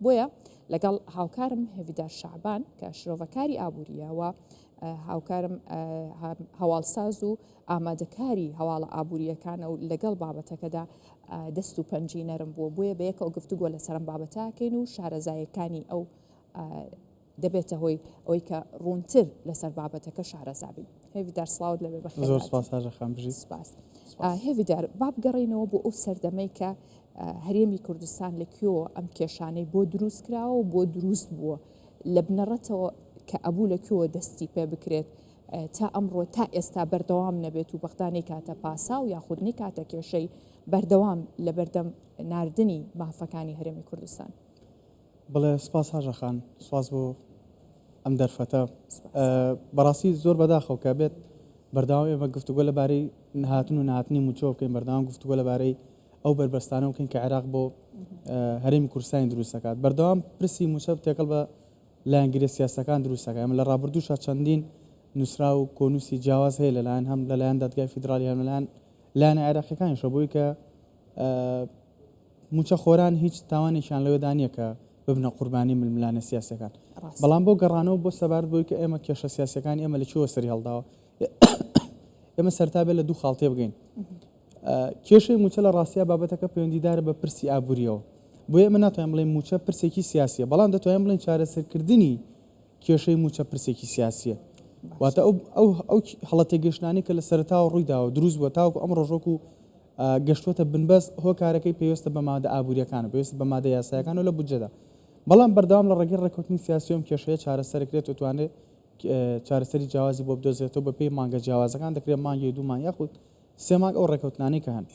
بۆیە لەگەڵ هاوکارم هێڤیدار شەعبان کە شرۆڤەکاری ئابووریە و هاوکارم هەواڵساز و ئامادەکاری هەواڵە ئابوورییەکانە و لەگەڵ بابەتەکەدا دەست و پەنجی نەرم بووە، بۆیە بەیەکەوە گفتوگۆ لەسەر ئەم بابەتە ئەکەین و شارەزایەکانی ئەو دەبێتە هۆی ئەوەی کە ڕوونتر لەسەر بابەتەکە شارەزا بین. هێڤیدار سڵاوت لەبێ بەخێر زۆر سپاس هاژە خان بژیت. سپاس. هێڤیدار با بگەڕێینەوە بۆ ئەو سەردەمەی کە هەرێمی کوردستان لە کوێوە ئەم کێشانەی بۆ دروست کراوە و بۆ دروست بووە لە بنەڕەتەوە کە ئەبوو لە کوێوە دەستی پێ بکرێت تا ئەمڕۆ تا ئێستا بەردەوام نەبێت و بەغدا نەیکاتە پاساو یاخود نەیکاتە کێشەی بەردەوام لەبەردەم ناردنی مافەکانی هەرێمی کوردستان. بەڵێ سپاس هاژە خان، سپاس بۆ ئەم دەرفەتە. بەڕاستی زۆر بەداخەوە کە بێت بەردەوام ئێمە گفتوگۆ لەبارەی هاتن و نەهاتنی مووچەوە بکەین، بەردەوام گفتوگۆ لەبارەی ئەو بەربەستانە بکەین کە عێراق بۆ هەرێمی کوردستانی دروست دەکات. بەردەوام پرسی مووچە تێکەڵ بە لایەنگرە سیاسەکان دروست دەکات. ئێمە لە ڕابردووشا چەندین نووسراو و کۆنووسی جیاواز هەیە لەلایەن هەم لەلایەن دادگای فیدراڵی هەم لەلایەن لایەنە عێراقیەکانیشەوە بۆی کە مووچەخۆران هیچ تاوانێکیان لەوێدا نییە کە ببنە قوربانی ململانێ سیاسەکان. بەڵام بۆ گەڕانەوە بۆ سەبارەت بۆی کە ئێمە کێشە سیاسەکانی ئێمە لە کوێوە سەری هەڵداوە، ئێمە سەرتا بێت لە دوو خاڵ تێبگەین. کێشەی مووچە لە ڕاستیا بابەتەکە پەیوەندیدارە بە پرسی ئابوورییەوە. بۆیە ئێمە ناتوانین بڵێین مووچە پرسێکی سیاسییە، بەڵام دەتوانین بڵێین چارەسەرکردنی کێشەی مووچە پرسێکی سیاسییە. واتە ئەو ئەو ئەو هەڵە تێگەیشتنانەی کە لە سەرەتاوە ڕووی داوە، دروست بووە تاوەکو ئەمڕۆش وەکو گەشتووەتە بنبەست، هۆکارەکەی پەیوەستە بە مادە ئابوورییەکانەوە، پەیوەستە بە مادە یاسایەکانەوە لە بودجەدا. بەڵام بەردەوام لە ڕێگەی ڕێککەوتنی سیاسییەوە ئەم کێشەیە چارەسەرکرێت و توانرێت چارەسەری جیاوازی بۆ بدۆزرێتەوە بەپێی مانگە جیاوازەکان، دەکرێت مانگێک، دوو مانگ یاخود سێ مانگ ئەو ڕێککەوتنانەی کە هەن.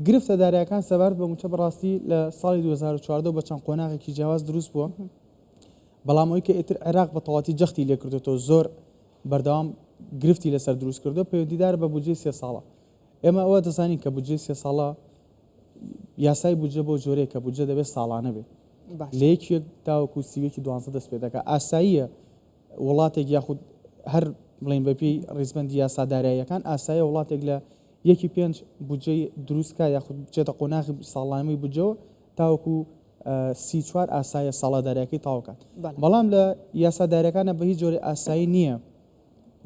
گرفتە دارایەکان سەبارەت بە مووچە بەڕاستی لە ساڵی 2014 بە چەند قۆناغێکی جیاواز دروست بووە، بەڵام ئەوەی کە ئیتر عێراق بە تەواتی جەختی لێکردوێتەوە زۆر بەردەوام گرفتی لەسەر دروست کردو پەیوەندیدارە بە بودجەی سێ ساڵە. ئێمە ئەوە دەزانین کە بودجەی سێ ساڵە یاسای بودجە بۆ جۆرەیە کە بودجە دەبێت ساڵانە بێت لە یەکێک تاوەکو سیوەکی دوانزە دەست پێ دەکات. ئاساییە وڵاتێک یاخود هەر بڵێن بەپێی ڕیزبەندی یاسا داراییەکان ئاساییە وڵاتێک لە یەکی پێنج بودجەی دروست کا یاخود بچێتە قۆناغی ساڵانەی بودجەوە تاوەکو 34 ئاساییە ساڵە دارایەکەی تەواو کات. بەڵام لە یاسا دارایەکانە بە هیچ جۆرێ ئاسایی نییە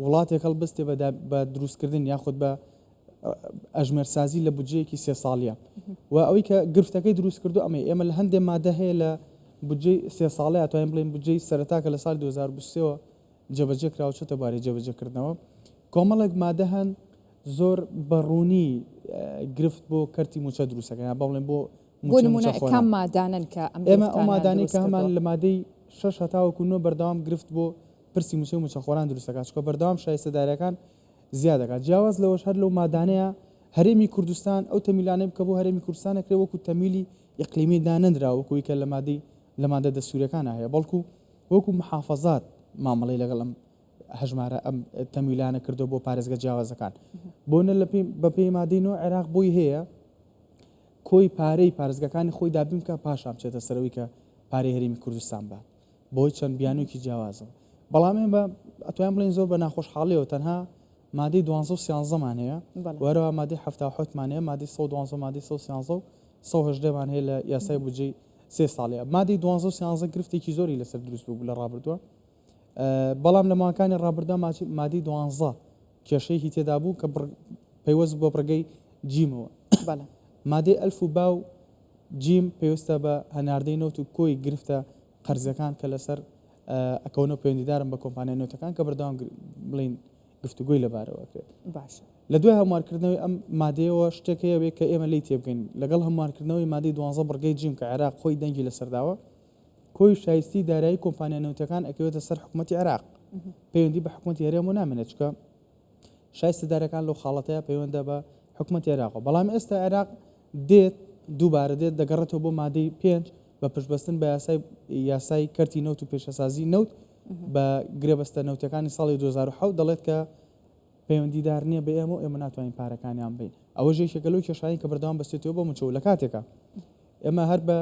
وڵاتێک هەڵبستێ بە دروستکردن یاخود بە ئەژمێرسازی لە بودجەیەکی سێ ساڵیە و ئەوەی کە گرفتەکەی دروست کردو ئەمەی ئێمە لە هەندێک مادە هەیە لە بودجەی سێ ساڵەیە توانین بڵێین بودجەی سەرەتا کە لە ساڵی 2023ەوە جێبەجێ کراوە چۆتە بواری جێبەجێکردنەوە کۆمەڵێک مادە هەن زۆر بە ڕوونی گرفت بۆ کەرتی موچە دروستەکەن یا بڵێن بۆ بۆ نمونە کام مادانن کە ئەم ئێمە ئەو مادانەی کە هەمان لە مادەی شەش هەتاوەکو نۆ بەردەوام گرفت بۆ پرسی موچەی موچەخۆران دروست دەکات چونکە بەردەوام شایستە دارایەکان زیاد دەکات جیاواز لەوەش هەر لەو مادانەیە هەرێمی کوردستان ئەو تەمیلانەی کە بۆ هەرێمی کوردستان ئەکرێ وەکو تەمیلی ئیقلیمی دانەنراوە وەکو ئەوی کە لە مادەی لە مادە دەستوریەکانا هەیە بەڵکو وەکو محافەزات مامەڵەی لەگەڵ ئەم هەژمارە ئەم تەمیلانە کردو بۆ پارێزگە جیاوازەکان بۆ نە لە بە پێی مادەی نۆ عێراق بۆی هەیە کۆی پارەی پارێزگەکانی خۆی دابین بکە پاشان بچێتە سەرەوەی کە پارەی هەرێمی کوردستان بات بەهۆی چەند بیانوویەکی جیاوازەوە. بەڵام ئێمە ئەتوانین بڵێین زۆر بە ناخۆشحاڵیەوە تەنها مادەی دوانزە و سیانزەمان هەیە و هەروەها مادەی 77مان هەیە، مادەی 112 و مادەی 113 و 118مان هەیە لە یاسای بودجەی سێ ساڵیە. مادەی دوانزە و سیانزە گرفتێکی زۆری لەسەر دروست بوو لە ڕابردووە، بەڵام لە ماوەکانی ڕابردووە مادەی دوانزە کێشەیەکی تێدا بوو کە پەیوەست بووە بڕگەی جیمەوە. مادەی ئەلف و با و جیم پەیوەستە بە هەناردەی نەوت و کۆی گرفتە قەرزەکان کە لەسەر ئەکەونەوە پەیوەندیدارن بە کۆمپانیا نەوتەکان کە بەردەوام بڵێین گفتوگۆی لەبارەوە ئەکرێت. باشە. لە دوای هەموارکردنەوەی ئەم مادەیەوە شتێک هەیە بێ کە ئێمە لێی تێبگەین لەگەڵ هەموارکردنەوەی مادەی دوانزە بڕگەی جیم کە عێراق خۆی دەنگی لەسەر داوە کۆی شایستی دارایی کۆمپانیا نەوتەکان ئەکەوێتە سەر حکومەتی عێراق پەیوەندی بە حکومەتی هەرێمەوە نامێنێت چونکە شایستەدارەکان لەو خاڵەتەیا پەیوەندە بە حکومەتی عێراقەوە، بەڵام ئێستا عێراق دێت دووبارە دێت دەگەڕێتەوە بۆ مادەی پێنج بە پشتبەستن بە یاسای یاسای کەرتی نەوت و پیشەسازی نەوت بە گرێبەستە نەوتەکانی ساڵی 2007 دەڵێت کە پەیوەندیدار نییە بە ئێمە و ئێمە ناتوانین پارەکانیان بین ئەوە یەکێکە لەو کێشانەی کە بەردەوام بەستێتەوە بۆ مووچە و لە کاتێکا ئێمە هەر بە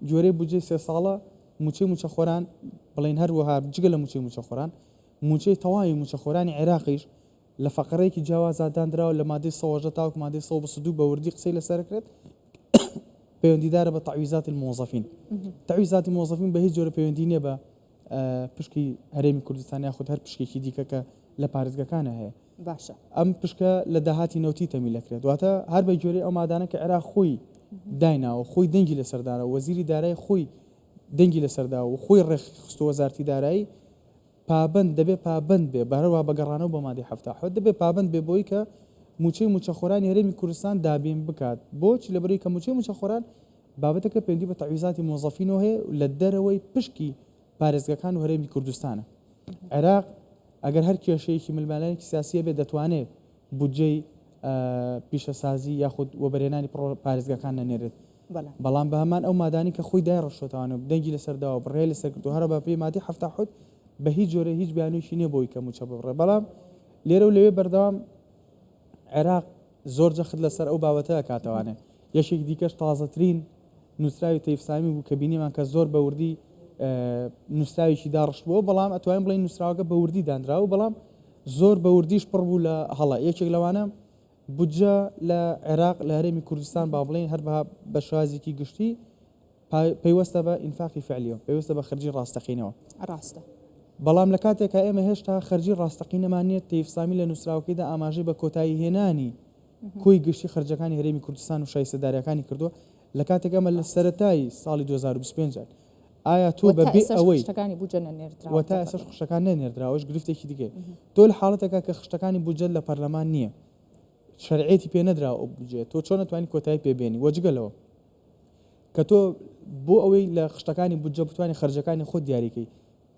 گوێرەی بودجەی سێ ساڵە مووچەی مووچەخۆران بڵێن هەروەها جگە لە مووچەی مووچەخۆران مووچەی تەواوی مووچەخۆرانی عێراقیش لە فەقەرەیەکی جیاوازدا داندراوە لە مادەی 118 تاوەکو مادەی 122 بە وردی قسەی لەسەر دەکرێت. پەیوەندیدارە بە تعویضات الموظفین. تعویضات الموظفین بە هیچ جۆرە پەیوەندی نییە بە پشکی هەرێمی کوردستان یاخود هەر پشکێکی دیکە کە لە پارێزگەکانە هەیە. باشە. ئەم پشکە لە داهاتی نەوتی تەمیل دەکرێت. واتە هەر بە گوێرەی ئەو مادانە کە عێراق خۆی دایناوە، خۆی دەنگی لەسەر دانا، وەزیری دارایی خۆی دەنگی لەسەر داوە و خۆی ڕێکخستووە وەزارەتی دارایی پابەند دەبێ پابەند بێ بە هەروەها بە گەڕانەوە بۆ مادەی 77 دەبێ پابەند بێ بۆی کە مووچەی مووچەخۆرانی هەرێمی کوردستان دابین بکات. بۆچ؟ لەبەرئەوەی کە مووچەی مووچەخۆران بابەتەکە پەیوەندی بە تەعویزاتی مۆزەفینەوە هەیە و لە دەرەوەی پشکی پارێزگاکان و هەرێمی کوردستانە. عێراق ئەگەر هەر کێشەیەکی ململانێکی سیاسی هەبێت دەتوانێت بودجەی پیشەسازی یاخود وەبەرهێنانی پارێزگاکان نەنێرێت. بەڵام بە هەمان ئەو مادانەی کە خۆی دایڕشتۆتەوانە و دەنگی لەسەر داوە و بڕیاری لەسەر کردووە هەر بە پێی مادەی 77 بە هیچ جۆرێک هیچ بیانوویەکی نییە بۆی کە مووچە ببڕێت. بەڵام لێرە و لەوێ بەردەوام عێراق زۆر جەخت لەسەر ئەو بابەتە ئەکاتەوانێ. یەکێکی دیکەش تازەترین نووسراوی تەیف سامی بوو کە بینیمان کە زۆر بە وردی نووسراوێکی داڕشتبووەوە، بەڵام ئەتوانین بڵێین نووسراوەکە بە وردی دانراوە، بەڵام زۆر بە وردیش پڕ بوو لە هەڵە. یەکێک لەوانە بودجە لە عێراق لە هەرێمی کوردستان با بڵێین هەر بە شێوازێکی گشتی پەیوەستە بە ئینفاقی فعلیەوە، پەیوەستە بە خەرجی ڕاستەقینەوە. ڕاستە. بەڵام لە کاتێکا ئێمە هێشتا خەرجی ڕاستەقینەمان نییە، تەیف سامی لە نووسراوەکەیدا ئاماژەی بە کۆتایی هێنانی کۆی گشتی خەرجەکانی هەرێمی کوردستان و شایستەدارییەکانی کردووە، لە کاتێک ئەمە لە سەرەتای ساڵی 2025 داین. ئایا تۆ بە بێ ئەوەی خشتەکانی بودجە نەنێردراوە و تا ئێستاش خشتەکان نەنێردراوە، ئەوەش گرفتێکی دیکەیە. تۆ لە حاڵەتێکا کە خشتەکانی بودجەت لە پەرلەمان نییە، شەرعیەتی پێ نەدراوە ئەو بودجەیە، تۆ چۆن ئەتوانی کۆتایی پێ بێنی؟ وە جگە لەوە کە تۆ بۆ ئەوەی لە خشتەکانی بودجە بتوانی خەرجەکانی خۆت دیاریکەی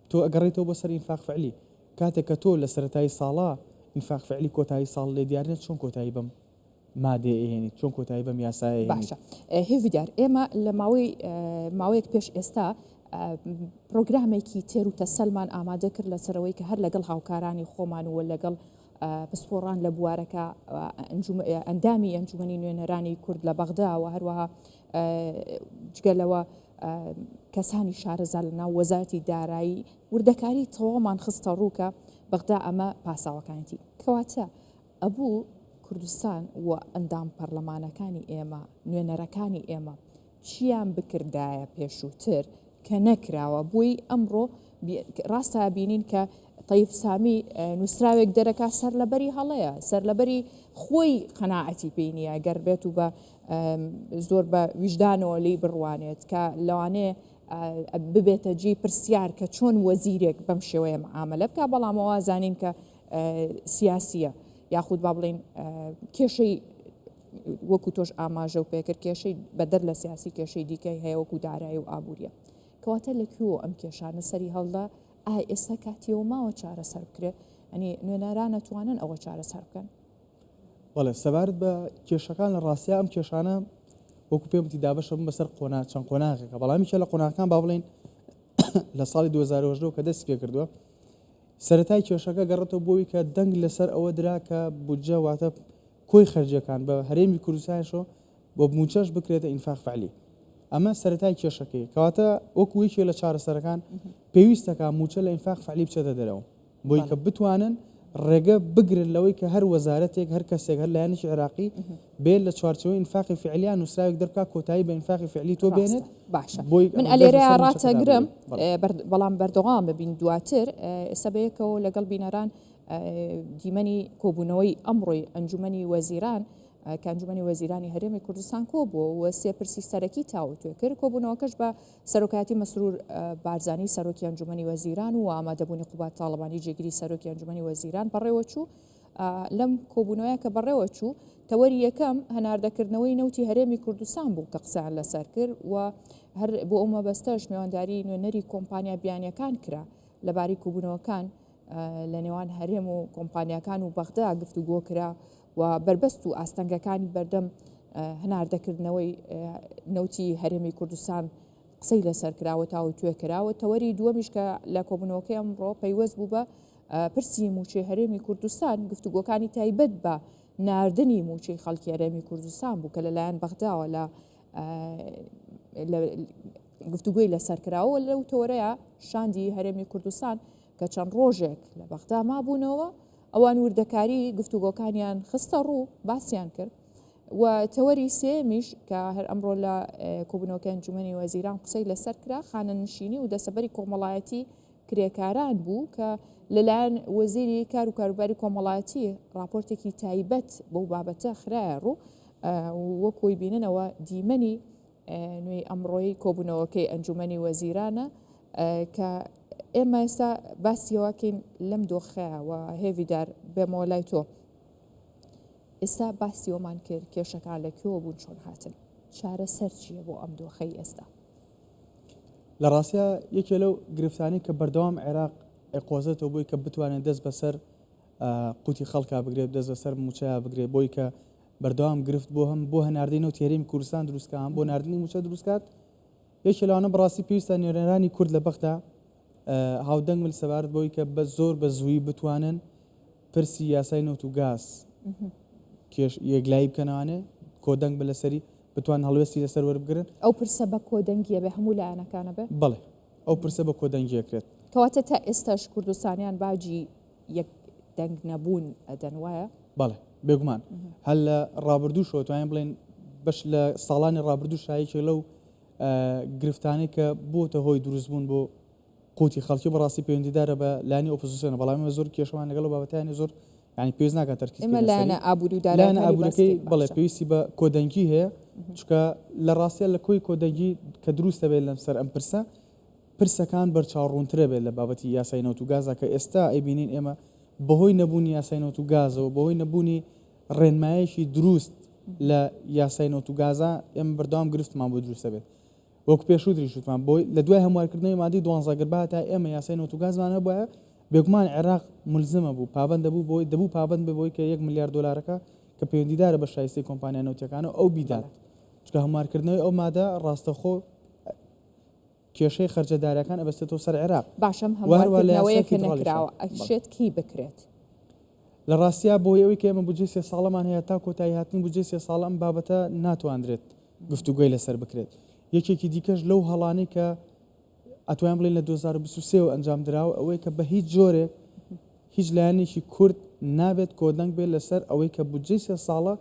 تۆ ئەگەڕێیتەوە بۆ سەر ئینفاق فعلی کاتێک کە تۆ لە سەرەتایی ساڵا ئینفاق فعلی کۆتایی ساڵ لێ دیار نیە چۆن کۆتایی بەم مادەیە ئەهێنیت چۆن کۆتایی بەم یاسایە ئەهێنیت. باشە هێڤیدار ئێمە لە ماوەی ماوەیەک پێش ئێستا پرۆگرامێکی تێر و تەسەلمان ئامادە کرد لەسەرەوەی کە هەر لەگەڵ هاوکارانی خۆمان و لەگەڵ پسپۆڕان لە بوارەکە ئەندامی ئەنجومەنی نوێنەرانی کورد لە بەغدا و هەروەها جگە لەوە کەسانی شارەزا لە ناو وەزارەتی دارایی وردەکاری تەواومان خستە ڕوو کە بەغدا ئەمە پاساوەکانیتی کەواتە ئەبوو کوردستان و ئەندام پەرلەمانەکانی ئێمە نوێنەرەکانی ئێمە چیان بکردایە پێشووتر کە نەکراوە بۆی ئەمڕۆ ڕاستە بینین کە تەیف سامی نووسراوێک دەرەکا سەرلەبەری هەڵەیە سەرلەبەری خۆی قەناعەتی پێی نییە گەر بێت و بە زۆر بە ویژدانەوە لی بڕوانێت کە لەوانەیە ببێتە جێی پرسیار کە چۆن وەزیرێک بەم شێوەیە معاملە بکە بەڵامەوە زانین کە سیاسیە یاخود با بڵین کێشەی وەکو تۆش ئاماژە و پێکرد کێشەی بەدەر لە سیاسی کێشەی دیکەی هەیە وەکو دارایی و ئابووریە کەواتە لە کوێوە ئەم کێشانە سەری هەڵدا ئایا ئێستا کاتیەوە ماوە چارەسەر بکرێت ئەنی نوێنەران ئەتوانن ئەوە چارەسەر بکەن؟ بەڵێ سەبارەت بە کێشەکان لە ڕاستیا ئەم کێشانە وەکو پێم وتی دابەشە بوون بەسەر قۆنا چەند قۆناغێکە بەڵام یەکێ لە قۆناغەکان با بڵێین لە ساڵی 2018 کە دەستی پێکردووە سەرەتای کێشەکە گەڕێتەوە بۆی کە دەنگ لەسەر ئەوە درا کە بودجە واتە کۆی خەرجیەکان بە هەرێمی کوردستانیشەوە بۆ مووچەش بکرێتە ئینفاق فعلی. ئەمە سەرەتای کێشەکەیە. کەواتە وەکو یەکێک لە چارەسەرەکان پێویستەکە مووچە لە ئینفاق فعلی بچێتە دەرەوە بۆی کە بتوانن ڕێگە بگرن لەوەی کە هەر وەزارەتێک هەر کەسێک هەر لایەنێکی عێراقی بێت لە چوارچێوەی ئینفاقی فعلیان نووسراوێک دەربکا کۆتایی بە ئینفاقی فعلی تۆ بێنێت باشە بۆی من ئەلێرەیە ڕاتەگرم بەڵام بەردەوام ببین دواتر ئێستا بەیەکەوە لەگەڵ بینەران دیمەنی کۆبوونەوەی ئەمڕۆی ئەنجومەنی وەزیران کە ئەنجومەنی وەزیرانی هەرێمی کوردستان کۆبووە و سێ پرسی سەرەکی تاوتوێ کرد کۆبوونەوەکەش بە سەرۆکایەتی مەسرور بارزانی سەرۆکی ئەنجومەنی وەزیران و ئامادەبوونی قوباد تاڵەبانی جێگری سەرۆکی ئەنجومەنی وەزیران بەڕێوەچوو لەم کۆبوونەوەیە کە بەڕێوەچوو تەوەری یەکەم هەناردەکردنەوەی نەوتی هەرێمی کوردستان بوو کە قسەیان لەسەر کرد و هەر بۆ ئەو مەبەستەش میوانداری نوێنەری کۆمپانیا بیانیەکان کرا لەبارەی کۆبوونەوەکان لە نێوان هەرێم و کۆمپانیاکان و بەغدا گفتوگۆ کرا و بەربەست و ئاستەنگەکانی بەردەم هەناردەکردنەوەی نەوتی هەرێمی کوردستان قسەی لەسەر کراوە تاوتوێ کراوە تەوەری دووەمیش کە لە کۆبوونەوەکەی ئەمڕۆ پەیوەست بوو بە پرسی مووچەی هەرێمی کوردستان گفتوگۆکانی تایبەت بە ناردنی مووچەی خەڵکی هەرێمی کوردستان بوو کە لەلایەن بەغداوە لە گفتوگۆی لەسەر کراوە لەو تۆرەیە شاندی هەرێمی کوردستان کە چەند ڕۆژێک لە بەغدا مابوونەوە، ئەوان وردەکاری گفتوگۆکانیان خستە ڕوو، باسیان کرد. و تەوەری سێیەمیش کە هەر ئەمڕۆ لە کۆبوونەوەکەی ئەنجومەنی وەزیران قسەی لەسەر کرا، خانەنشینی و دەستەبەری کۆمەڵایەتی کرێکاران بوو کە لەلایەن وەزیری کار و کاروباری کۆمەڵایەتی ڕاپۆرتێکی تایبەت بەو بابەتە خرایە ڕوو و وەک خۆی بیننەوە دیمەنی نوێی ئەمڕۆی کۆبوونەوەکەی ئەنجومەنی وەزیرانە کە ئێمە ئێستا باسیەوەکەین لەم دۆخەیە و هێڤیدار بێمەوە لای تۆ. ئێستا باسی ئەوەمان کرد کێشەکان لە کوێوە بوون چۆن هاتن چارەسەر چییە بۆ ئەم دۆخەی ئێستا؟ لە ڕاستیا یەکێ لەو گرفتانەی کە بەردەوام عێراق ئەیقۆزێتەوە بۆی کە بتوانێت دەست بەسەر قوتی خەڵکا بگرێت دەست بەسەر موچەیا بگرێت بۆی کە بەردەوام گرفت بۆ هەم بۆ هەناردەی نەوتی هەرێمی کوردستان دروستکە هەم بۆ ناردنی موچە دروستکات یەکێ لەوانە بەڕاستی پێویستە نوێنەرانی کورد لە بەغدا هاودەنگ بن سەبارەت بەوەی کە بە زۆر بە زووی بتوانن پرسی یاسای نەوت و گاز کێش یەکلایی بکەنەوانێ کۆدەنگ بە لەسەری بتوان هەڵوێستی لەسەر وەربگرن. ئەو پرسە بە کۆدەنگیە بێ هەموو لایەنەکانە بێ؟ بەڵێ ئەو پرسە بە کۆدەنگی ئەکرێت. کەواتە تا ئێستاش کوردستانیان باجی یەک دەنگ نەبوون ئەدەن وایە؟ بەڵێ بێگومان هەر لە ڕابردووشەوە توانین بڵێین بەش لە ساڵانی ڕابردووشا یەکێک لەو گرفتانەی کە بووەتە هۆی دروستبوون بۆ قوتی خەڵکی بەڕاستی پەیوەندیدارە بە لایەنی ئۆپۆزیسیۆنە بەڵام ئێمە زۆر کێشەمان لەگەڵ ئەو بابەتەیانە زۆر یعنی پێویست ناکات تەرکیز ئێمە بکەینە لایەنە سەری ئابووری و لایەنە دارایەکانی باس ئابووریەکەی بکەین بەڵێ باشە. پێویستی بە کۆدەنگی هەیە چونکە لە ڕاستیا لە کۆی کۆدەنگی کە دروست دەبێت لەم سەر ئەم پرسە پرسەکان بەرچاوڕوونترە بێت لە بابەتی یاسای نەوت و گازا کە ئێستا ئەیبینین ئێمە بەهۆی نەبوونی یاسای نەوت و گازەوە بەهۆی نەبوونی ڕێنمایەکی دروست لە یاسای نەوت و گازا ئێمە بەردەوام گرفتمان بۆ دروست دەبێت وەکو پێشووتریش وتمان بۆی لە دوای هەموارکردنەوەی مادەی دوانزە گەر بهاتایە ئێمە یاسای نەوت و گازمان هەبوایە بێگومان عێراق مولزمە بوو پابەند دەبوو بۆی دەبوو پابەند بێ بۆی کە یەک ملیار دۆلارەکە کە پەیوەندیدارە بە شایستەی کۆمپانیا نەوتیەکانەوە ئەو بیدات چونکە هەموارکردنەوەی ئەو مادە ڕاستەخۆ کێشەی خەرجە دارایەکان ئەبەستێتەوە سەر عێراق باشە ئەم و هەروە لە یاسای هەموارکردنەوەیە کە فیدڕاڵیشە نەکراوە بەڵێ. ئەشێت کەی بکرێت؟ لە ڕاستیا بۆی ئەوەی کە ئێمە بودجەی سێ ساڵەمان هەیە تا کۆتایی هاتنی بودجەی سێ ساڵە ئەم بابەتە ناتواندرێت گفتوگۆی لەسەر بکرێت. یەکێکی دیکەش لەو هەڵانەی کە ئەتوانین بڵێین لە 2023 وە ئەنجام دراوە ئەوەیە کە بە هیچ جۆرێک هیچ لایەنێکی کورد نابێت کۆدەنگ بێت لەسەر ئەوەی کە بودجەی سێ ساڵە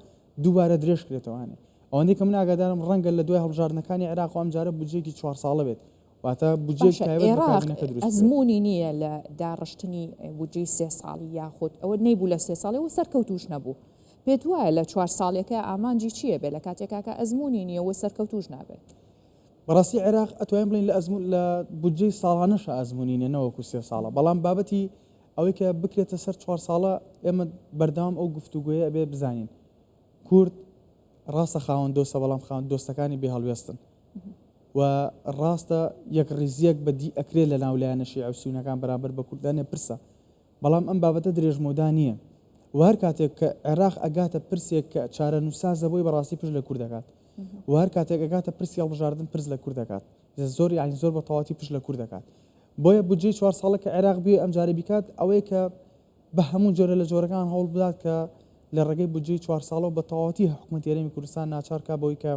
دووبارە درێژ کرێتەوانێ. ئەوەندەی کە من ئاگادارم ڕەنگە لە دوای هەڵبژاردنەکانی عێراق و ئەمجارە بودجەیەکی چوار ساڵە بێت واتە بودجەیەک باشە تایبەت بە ئێراق کابینەکە دروست بکرێت. ئەزموونی نییە لە داڕشتنی بودجەی سێ ساڵی یاخود ئەوە نەیبوو لە سێ ساڵی و سەرکەوتووش نەبوو. پێت وایە لە چوار ساڵیەکە ئامانجی چییە بێ لە کاتێکا کە ئەزموونی نییە و سەرکەوتووش نابێت؟ بەڕاستی عێراق ئەتوانین بڵێین لە ئەزموون لە بودجەی ساڵانەشا ئەزموونی نییە نەوەکو سێ ساڵە بەڵام بابەتی ئەوەی کە بکرێتە سەر چوار ساڵە ئێمە بەردەوام ئەو گفتوگۆیە ئەبێ بزانین کورد ڕاستە خاوەن دۆستە بەڵام خاوەن دۆستەکانی بێ هەڵوێستن و ڕاستە یەکڕیزیەک بەدی ئەکرێت لە ناو لایەنە شیعە و سوننەکان بەرامبەر بە کوردانێ پرسە بەڵام ئەم بابەتە درێژمەودا نییە و هەر کاتێک کە عێراق ئەگاتە پرسێک کە چارەنووسسازە بۆی بەڕاستی پشت لە کورد دەکات و هەر کاتێک ئەگاتە پرسی هەڵبژاردن پرس لە کورد دەکات زۆر یانی زۆر بە تەواتی پشت لە کورد دەکات بۆیە بودجەی چوار ساڵە کە عێراق بێ ئەمجارە بیکات ئەوەیە کە بە هەموو جۆرە لە جۆرەکان هەوڵ بدات کە لە ڕێگەی بودجەی چوار ساڵەوە بە تەواوەتی حکوومەتی هەرێمی کوردستان ناچار کا بەوەی کە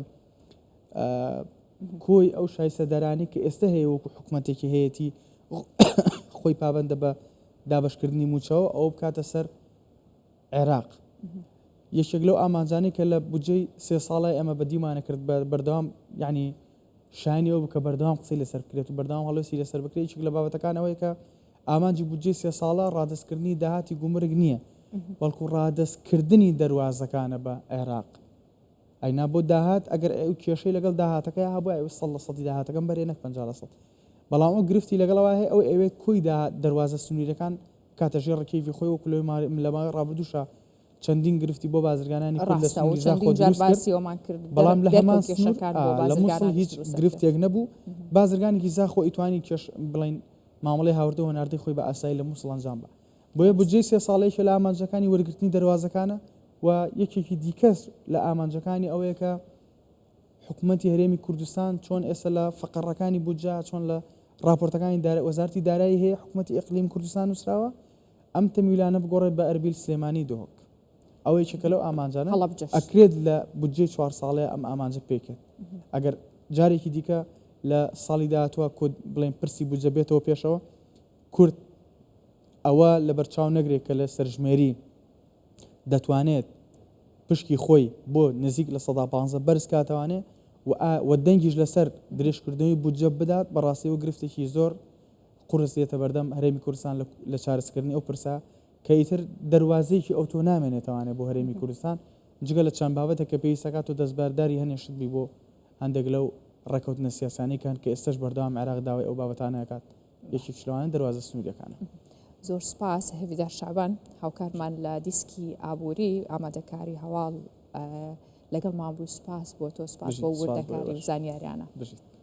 کۆی ئەو شایستەدارانەی کە ئێستا هەیە وەکو حکوومەتێکی هەیەتی خۆی پابەندە بە دابەشکردنی مووچەوە ئەوە بکاتە سەر عێراق. یەکێک لەو ئامانجانەی کە لە بودجەی سێ ساڵای ئێمە بەدیمانە کرد بەردەوام یعنی شایانی ئەوە بوو کە بەردەوام قسەی لەسەر بکرێت و بەردەوام هەڵوێستی لەسەر بکرێت یەکێک لە بابەتەکان ئەوەیە کە ئامانجی بودجەی سێ ساڵە ڕادەستکردنی داهاتی گومرگ نییە بەڵکو ڕادەستکردنی دەروازەکانە بە عێراق. ئەینا بۆ داهات ئەگەر ئەو کێشەی لەگەڵ داهاتەکەی هەبووایە ئەوێ سەد لە سەدی داهاتەکەم بەرێ نەک 50 لە سەد بەڵام ئەو گرفتی لەگەڵەوە هەیە ئەو ئەوێت کۆی دەروازە سنووریەکان بکاتە ژێر ڕکێفی خۆی وەکو لەوەی لە ماوەی ڕابردووشا چەندین گرفتی بۆ بازرگانانی کورد لە ڕاستە و سنووری زاخۆ چەندین جار دروست کرد باسی ئەومان کرد بەڵام لە هەمان دەرکەوت سنوور کێشەکان بۆ لە مووسڵ بازرگانانیش هیچ دروست ئەکرێت. گرفتێک نەبوو بازرگانێکی زاخۆ ئیتوانی کێش بڵێین مامەڵەی هاوردە و هەناردەی خۆی بە ئاسایی لە مووسڵ ئەنجام با بۆیە بودجەی سێ ساڵە یەکێ لە ئامانجەکانی وەرگرتنی دەروازەکانە و یەکێکی دیکەش لە ئامانجەکانی ئەوەیە کە حکوومەتی هەرێمی کوردستان چۆن ئێستا لە فەقەڕەکانی بودجە چۆن لە ڕاپۆرتەکانی وەزارەتی دارایی هەیە حکوومەتی ئیقلیم کوردستان نووسراوە ئەم تەمیلانە بگۆڕێت بە ئەربیل سلێمانی دهۆک ئەوە یەکێکە لەو ئامانجانە هەڵەبجەش. ئەکرێت لە بودجەی چوار ساڵەیە ئەم ئامانجە پێکێت ئەگەر جارێکی دیکە لە ساڵی داهاتووە کۆ بڵێن پرسی بودجە بێتەوە پێشەوە کورد ئەوە لەبەرچاو نەگرێت کە لە سەرژمێری دەتوانێت پشکی خۆی بۆ نزیک 15% بەرز کاتەوانێ و و دەنگیش لەسەر درێژکردنەوەی بودجە بدات، بەڕاستی ئەوە گرفتێکی زۆر قورس دێتە بەردەم هەرێمی کوردستان لە چارەسکردنی ئەو پرسە کە ئیتر دەروازەیەکی ئەوتۆ نامێنێتەوانێ بۆ هەرێمی کوردستان جگە لە چەند بابەتێک کە پێویست دەکات تۆ دەستبەرداری هەنێ شت بی بۆ هەندێک لەو ڕێکەوتنە سیاسیانەی کە هەن کە ئێستەش بەردەوام عێراق داوای ئەو بابەتانە ئەکات یەکێکیش لەوانە دەروازە سنووریەکانە. زۆر سوپاس هێڤیدار شەعبان هاوکارمان لە دیسکی ئابووری ئامادەکاری هەواڵ لەگەڵمان بووی سوپاس بۆ تۆ سوپاس بۆ وردەکاری و زانیاریانە. بژیت.